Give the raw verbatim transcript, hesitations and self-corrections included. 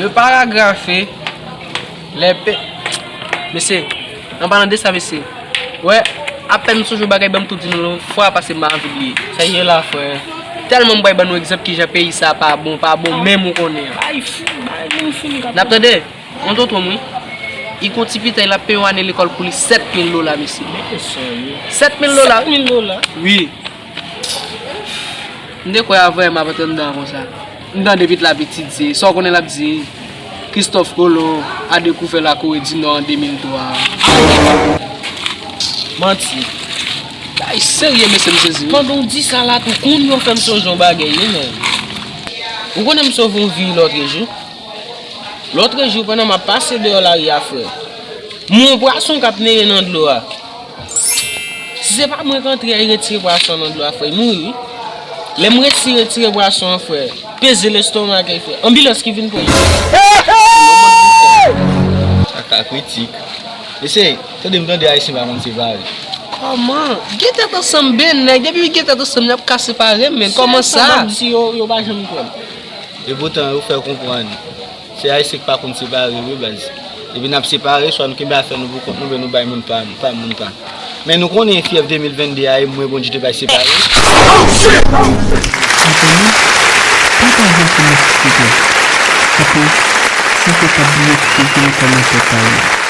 Yo paragrafe lè pe... Mesye, an palan de sa, mesye, wè, apèn m sonje yon bagay, ban m tou di nou yon fwa, paske m pa anvi bliye. Sa ye la, frè? Tèlman m pral ban nou egzanp kijan peyi sa pa bon, pa bon, menm ou konnen an. Bay fi, bay moun fini k ap... N ap tande? Yon tonton m, wi. Li gon ti pitay, l ap peye yon ane lekòl pou li sèt mil dola, mesye. Sèt mil dola. Sèt mil dola? Wi. M te kwè avè m ap antre anndan an konsa. M tande pitit la pitit di, sa w konnen l ap di, Christophe Colomb a découvert la Corée du Nord en de mil twa. Manti. Bagay serye, mesye, m sezi, wi. Pandan w di sa la tou, kounye a w fè m sonje yon bagay, wi, men. Ou konnen m sove yon vi lòtrejou? Lòtrejou, pandan m ap pase deyò lari a, frè, m wè yon pwason k ap neye nan dlo a. Si se pa mwen k antre al retire pwason an nan dlo a, frè, li mouri, wi. Lè m retire, retire pwason an, frè, peze lestomak li, frè. Anbilans ki vin pran li. Sa ka kritik. Mesye, tande m tande Ayisyen pa konn separe. Kòman? Gen tèt ansanm, ben nèg. Depi gen tèt ansanm, y ap ka separe, men kòman sa? Sa m ap di yo, yo pa janm kwè m. Epoutan, yo fè konprann se Ayisyen ki pa konn separe vre, baz. Epi n ap separe, swa nou kenbe afè nou pou kont nou, oubyen nou bay moun pa, pa moun pa. Men nou konnen fyèv de mil vennde a, e mwen Bondye te bay separe. Ou konnen, pataje yon ti mesaj, silvouplè. Tanpri, si w te ka bliye, kite yon kòmantè pa ou.